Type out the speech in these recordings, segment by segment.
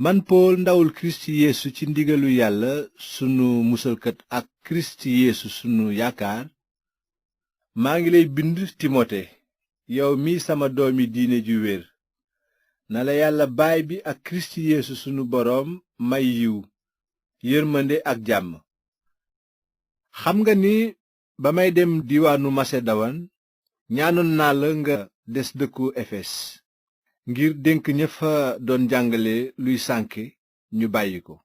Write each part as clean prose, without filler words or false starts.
man pool ndawul kirist yeesu ci ndigalu yàlla sunu musalkat ak kirist yeesu sunu yaakaar maa ngi lay bind timote yow mi sama doomi diine ju wér na la yàlla baay bi ak kirist yeesu sunu boroom may yiw yërmande ak jàmm. xam nga ni ba may dem diwaanu maseduwaan ñaanoon naa la nga des dëkku efes ngir dénk ña fa doon jàngale luy sànke ñu bàyyi ko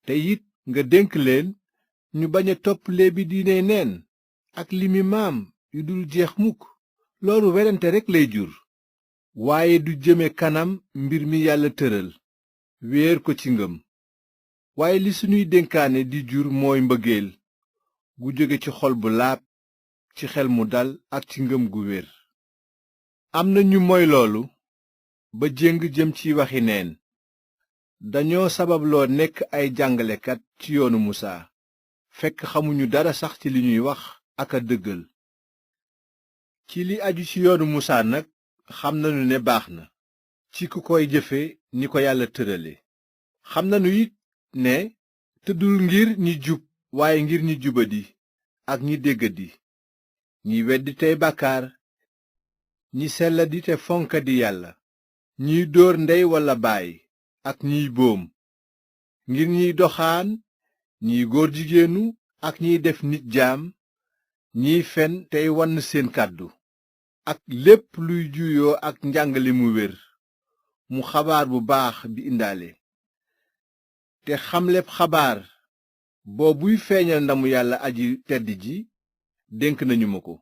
te it nga dénk leen ñu bañ a topp léebi diine neen ak limi maam yu dul jeex mukk. loolu werante rekk lay jur waaye du jëme kanam mbir mi yàlla tëral wéer ko ci ngëm. waaye li sunuy dénkaane di jur mooy mbëggeel gu jóge ci xol bu laab ci xel mu dal ak ci ngëm gu wér. am na ñu moy loolu ba jéng jëm ci waxi neen dañoo sababloo nekk ay jàngalekat ci yoonu musaa fekk xamuñu dara sax ci li ñuy wax ak a dëggal. ci li aju ci yoonu musaa nag xam nañu ne baax na ci ku koy jëfe ni ko yàlla tërale. xam nañu it ne tëddul ngir ñi jub waaye ngir ñi jubadi ak ñi déggadi ñi weddi tey bàkkaar ñi selladi te fonkadi yàlla ñiy dóor ndey walla baay ak ñiy boom ngir ñiy doxaan ñiy góor jigéenu ak ñiy def nit jaam ñiy fen tey wann seen kàddu ak lépp luy juyoo ak njàngale mu wér mu xabaar bu baax bi indaale. te xamleb xabaar boobuy feeñal ndamu yàlla aji tedd ji dénk nañu ma ko.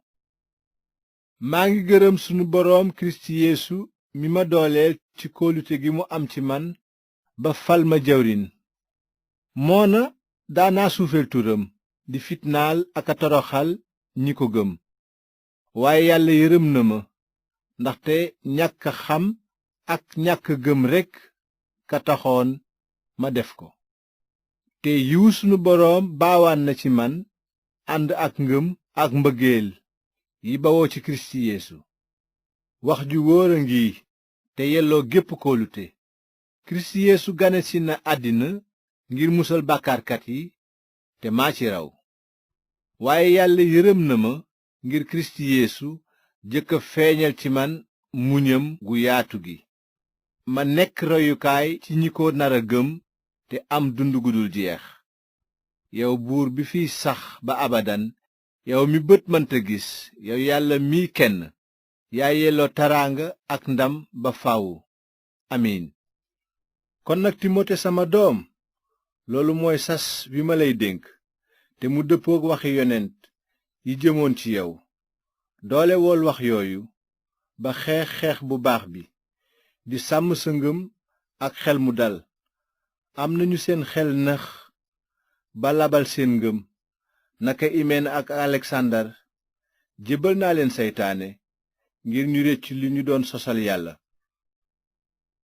maa ngi gërëm sunu boroom kirist yeesu mi ma dooleel ci kóolute gi mu am ci man ba fal ma jawriñ. moona daanaa suufeel turam di fitnaal ak a toroxal ñi ko gëm waaye yàlla yërëm na ma ndaxte ñàkk xam ak ñàkk gëm rekk ka taxoon ma def ko. te yiwu sunu boroom baawaan na ci man ànd ak ngëm ak mbëggeel yi bawoo ci kirist yeesu. wax ju wóor a ngi te yelloo gépp kóolute. kirist yeesu ganesi na àddina ngir musal bàkkaarkat yi te maa ci raw. waaye yàlla yërëm na ma ngir kirist yeesu jëkk a feeñal ci man muñam gu yaatu gi ma nekk royukaay ci ñi ko nara gëm te am dund gu dul jeex. yow buur bi fiy sax ba abadan yow mi bët mënta gis yow yàlla mi kenn yaa yelloo taraanga ak ndam ba faw. amiin. kon nag timote sama doom loolu mooy sas wi ma lay dénk te mu dëppook waxi yonent yi jëmoon ci yow. doole wool wax yooyu ba xeex bu baax bi di sàmm sa ngëm ak xel mu dal. am nañu seen xel nax ba labal seen ngëm naka imeen ak aleksandar jébbal naa leen seytaane ngir ñu réccu li ñu doon sosal yàlla.